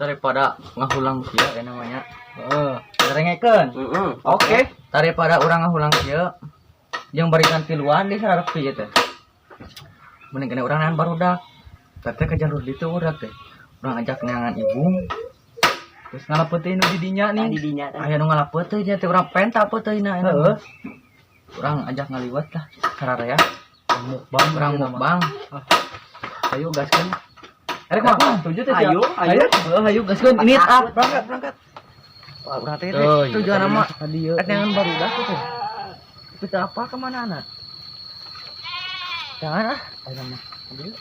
Daripada ngahulang kieu ya namanya. Heeh. Rengekeun. Heeh. Oke. Daripada urang ngahulang kieu jeung barikan tiluan di sararpi ieu teh. Mending kena urang neangan barudak. Teh ke jalur ditu urang teh. Urang ajak neangan ibu. Terus ngalapeuteun nu di dinya nih. Di dinya teh. Aya nu ngalapeuteun nya teh urang penta peuteuna. Heeh. Urang ajak ngaliwat lah sararea. Mukbang Urang mukbang. Ayo gaskeun. Erek mah tujuh teh. Ayo, ayo. Heeh, ayo gaskeun. Ini ah, berangkat, berangkat. Wah, urang teh Tuh, iya. tujuan nama Tadi ieu. neangan barudak teh. Tapi teu apa kemana anak? Jangan ah, ayo nama. Ambil.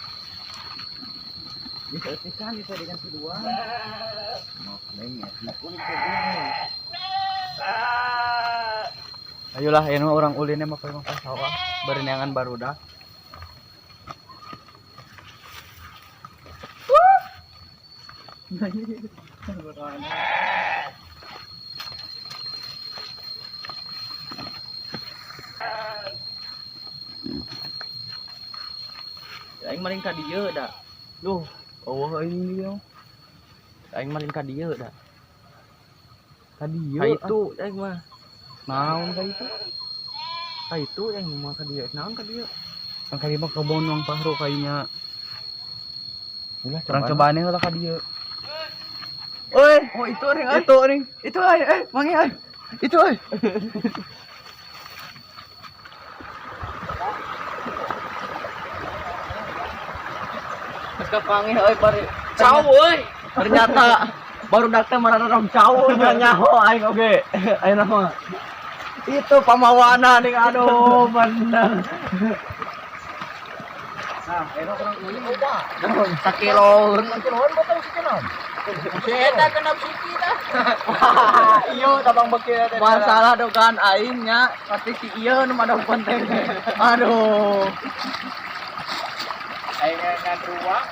Bisa pisan bisa diganti dua. Ayolah, ini mah orang ulinnya mah mah ka sawah, bari neangan barudak. Aing maling ka dieu da. Duh, eueuh aing ieu. Aing maling ka dieu da. Ka dieu. Ka itu aing mah. Naon ka itu? Ka itu aing mah ka dieu. Naon ka dieu? Kan ka dieu mah kebon Wang Fahru kayaknya. Ulah Urang cobaan heula ka dieu. Oi, oh itu ring euy. Itu ring. Itu euy, eh, mangi euy. Itu euy. Geus kapanggih euy bari. Cau euy. Ternyata baru datang marah orang cau nya nyaho aing oge. Ayeuna mah. Itu pamawana nih aduh bener. Nah, enak urang ulin. Sakiloan. Sakiloan batang sakiloan. Si eta kena siki tah. Iya, tabang beki teh. Masalah dugaan aing nya pasti si ieu nu madog penting. Aduh. Aing ngan ruang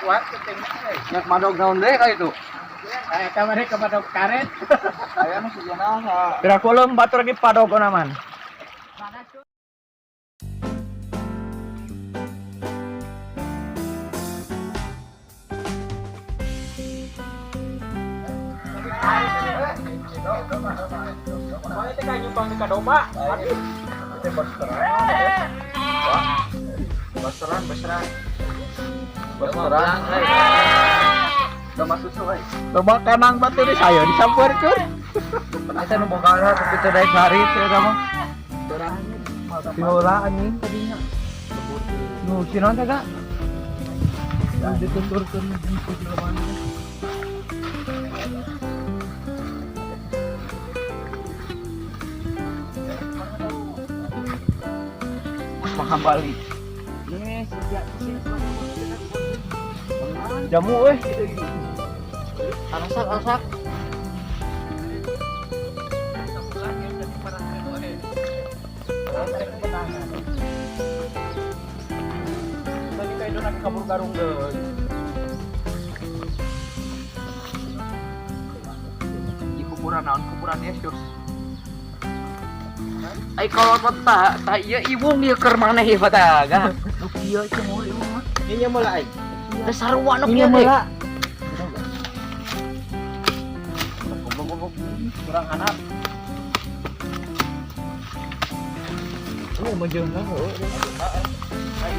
kuat penting euy. Nyak madog naon deui ka itu? Eta mah ke madog karet. Aya mah sejana sa. Pira kulum batur lagi padog man. Mana teh kayak nyumbang di kadomba. Baseran, baseran. Baseran. Domba susu euy. Domba kanang batu di saya disampeurkeun. Eta nu bogana tapi teu daek lari teh eta mah. Viola anjing tadinya. Nu si naon teh ga? Nu dituturkeun ku jelema teh. Makan Bali. Jamu euy. Arasak arasak. Tadi kayak lagi kabur garung deui. Di kuburan naon kuburan Yesus. Ai kalau tah tah ieu iwung ieu keur maneh ieu tah ga. Nu kieu cuma iwung mah. Ini mulai. Teh sarua nu kieu teh. Goblok-goblok kurang anak. Oh, majeuna heuh.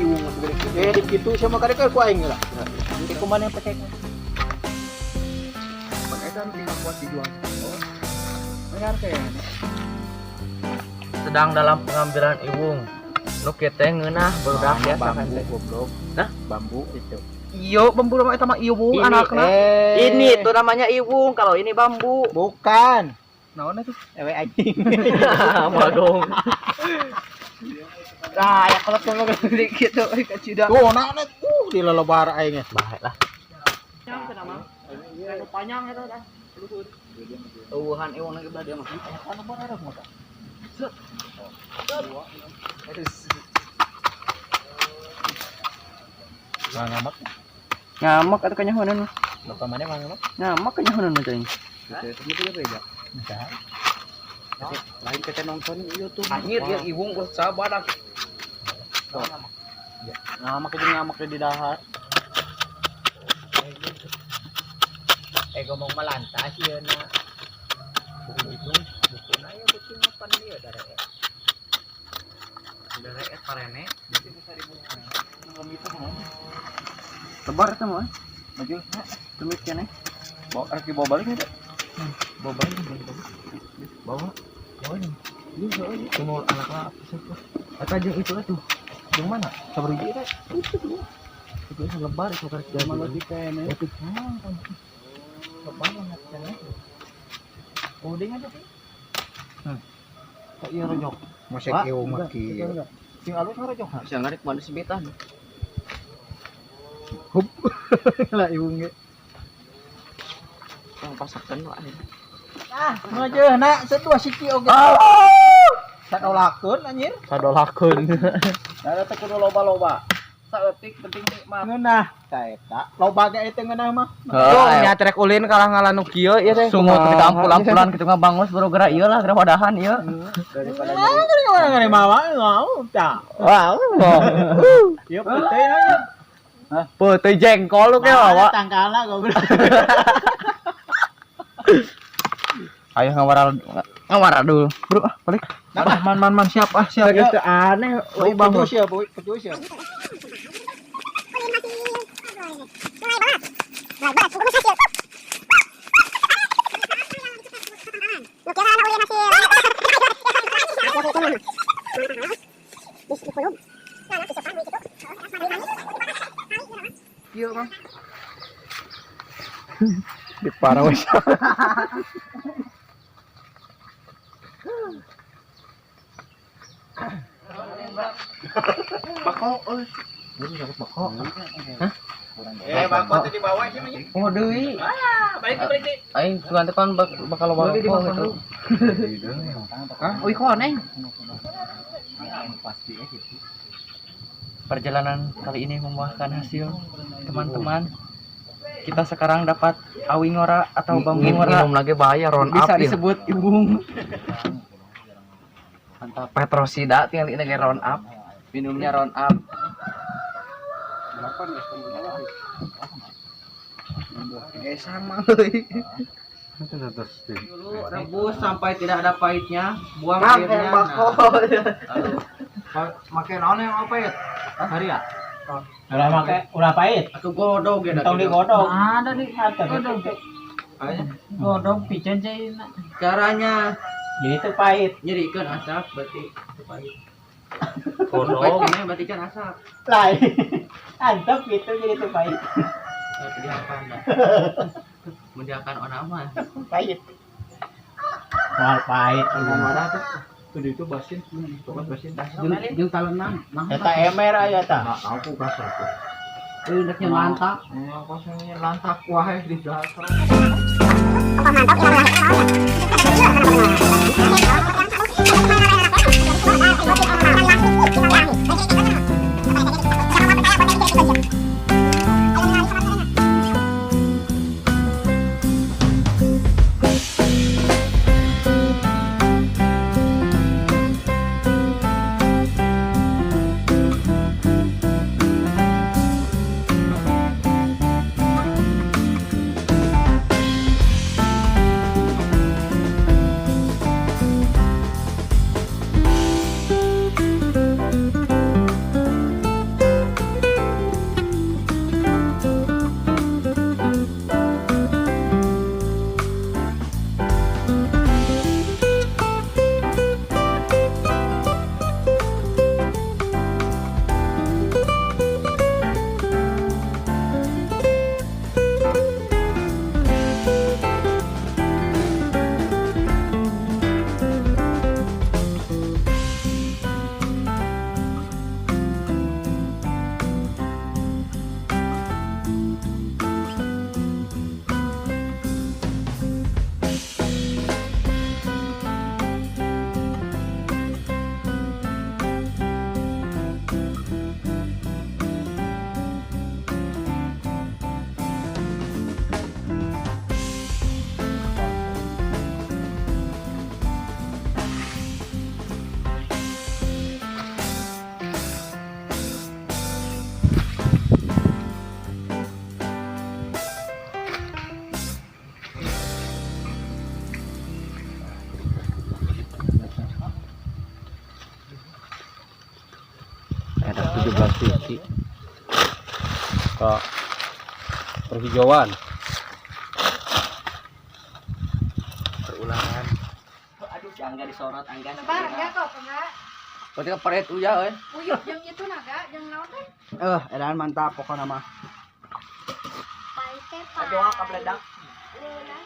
Iwung mah segede kitu. Eh di kitu sama karek ku aing lah. Di kumaha yang pecek. Pan eta nu tinggal kuat dijual. Bayar teh. Sedang dalam pengambilan iwung. Nu kieu teh ngeunah barudak ya Bambu goblok. Hah? Bambu itu. Iyo, bambu mah eta mah iwung anakna. Ini tuh namanya iwung, kalau ini bambu. Bukan. Naon itu? Ewe anjing. Magong. Nah, ya kalau tolong dikit tuh kacida. Tuh naon di lolobar aing. Baik lah. Panjang eta dah. Eueuhan iwung lagi belah dia mah. Anu bener mah. Ngamak. Ngamak atuh kanyahonan mah. Bapak mana ngamak? Ngamak kanyahonan mah cing. Itu itu beda. Lain kita nonton YouTube. Anjir ya iwung geus sabadak. Ngamak itu ngamak di dahar. Eh, ngomong melantas ieu na. Buku itu, buku na ya kucing pan ieu darek. Darek parene. Lebar itu mah. Maju. Tumit keneh. Bawa rek bawa balik nih. Bawa balik, bawa balik. Bawa. Bawa nih. Ini soalnya tunggu anaknya apa sih tuh? Atau jeung itu atuh. Yang mana? Sabar hiji teh. Itu tuh. Itu lebar itu karek jadi. Malah di kene. Itu kan. Lebar banget kan. Uding aja sih. Kok ieu rojok. Mosek ieu mah kieu. Sing alus ngarojok. Bisa ngarik mana sebetan. Hup. Lah ieu ge. Yang pasakan wae. Ah, ngajeuna setua siki oge. Sadolakeun anjir. Sadolakeun. Da teh kudu loba-loba. Saeutik penting nikmat. Ngeunah ta eta. Loba ge teh ngeunah mah. Tuh, nya trek ulin kalah ngalah nu kieu ieu teh. Sungut di ampul-ampulan gitu mah bangus baru gerak ieu lah gerak wadahan ieu. Daripada nyeri. Mawa mau tah. Wah, Ieu putih nya. Putih jengkol lu ke wawa. Tangkala goblok. Ayo ngawara ngawara dulu. Bro, ah, balik. Nah, man man man siap ah siap. Itu aneh, Boy, bangun. siap, boy, pecuy siap. Ieu mah. Di parah wes. Bako euy. Buru sakit bako. Hah? Eh, bako teh dibawa sih mah. Oh deui. Ah, balik balik. Aing sugan teh pan bakal loba rokok gitu. Hah? Uy koneng. Perjalanan kali ini membuahkan hasil, teman-teman. Kita sekarang dapat awi ngora atau bambu ngora. Minum lagi bahaya round up. Bisa disebut ibung. Mantap. Petrosida tinggal ini kayak round up. Minumnya round up. Eh sama euy. Dulu rebus sampai tidak ada pahitnya, buang Mang, airnya. bako. Lalu Make naon yang apa ya? Hari ya? Ulah make ulah pahit. atau godog ya. Tong digodog. Ada di Godog. Godog pican cai. Caranya Jadi itu pahit. nyerikan asap berarti itu pahit. Godog. Pahit berarti kan asap. Lain. Antep gitu jadi itu pahit. Tapi diakan dah. Mendiakan onama. Pahit. Wah, pahit. Marah tuh. Tuh itu basin, pokoknya basin. Jeung talenan. Eta emer aya tah. Aku kasar tuh. Endeknya lantak. Kosongnya lantak wae di dasar. 17 titik ke perhijauan. Perulangan. Aduh, si Angga disorot, Angga. Lebar enggak kok, enggak. Berarti kan paret uya euy. Uyuh jeung itu naga, jeung naon teh? Eh, edan mantap pokoknya mah. Pai teh pai. Doa kabledak. Leulah.